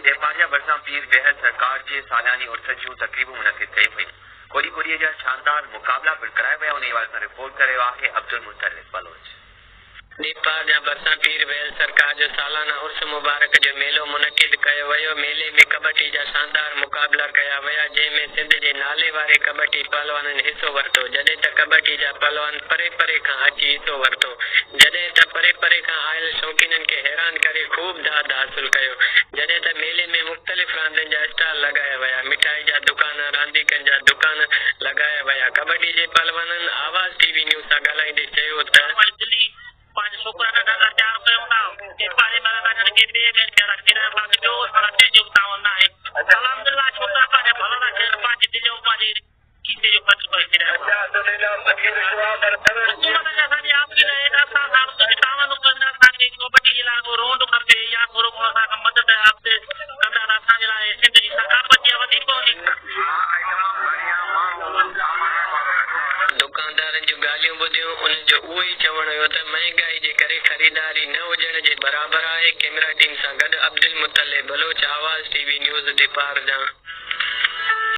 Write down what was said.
ڏيپاريا ڀرسان پير ويهل سرڪار جي سالياني عرس جون تقريبون منعقد ڪيون ويون. ڪوڏي ڪوڏيء جا شاندار مقابلا پڻ ڪرايا ويا انهيء حوالي سان رپورٽ ڪري رهيو آهي عبدالمطلب بلوچ. ڏيپارجا ڀرسان پير ويل سرڪار جو سالانه عرس مبارڪ جو ميلو منعقد ڪيو ويو، ميلي ۾ ڪٻٽي جا شاندار مقابلا ڪيا ويا، جنهن ۾ سنڌ جي نالي واري ڪٻٽي پهلوانن حصو ورتو، جڏهن ته ڪٻٽي جا پهلوان پري پري کان اچي حصو ورتو، جڏهن ته پري پري کان آيل شوقينن کي حيران ڪري خوب داد حاصل ڪيو، جڏهن ته ميلي ۾ مختلف راندين جا اسٽال لڳايا ويا، مٺائي جا دڪان، رانديڪن جا دڪان لڳايا ويا، ڪٻڊي جي پهلوانن آواز ٽي وي نيوز سان ڳالهائيندي چيو ته. دلي پنهنجي ڇوڪرا ننڍا ٿا تيار ڪيون ٿا ڪي پاڙي ۾ رهندا جن کي ٻئي ٻين پيارا کيڏايون باقي ٻيو اسان لاء ڪنهن جو به تعاون ناهي الحمدلله ڇوڪرا پنهنجا ڀلا ٿا کيڏن پنهنجي دل جو پنهنجي کيسي جو خرچ ڪري کيڏايون ٿا حڪومت کي اسان جي آپيل آهي ته اسان سان ڪجهه تعاون ڪن اسان کي ڪبڊي جي لاء ڪو رونڊ کپي يا ٿورو گهڻو اسان کان مدد ڪندا ته اسان جي لاء سنڌ جي ثقافت جيئن وڌي پوندي. دڪاندارن جون ڳالهيون ٻڌيون، انهن جو اهو ئي چوڻ هيو ته مهنگائي جي ڪري خريداري نه هجڻ جي برابر آهي، ڪئميرا ٽيم سان گڏ عبدالمطلب بلوچ، آواز ٽي وي نيوز، ديپارجان.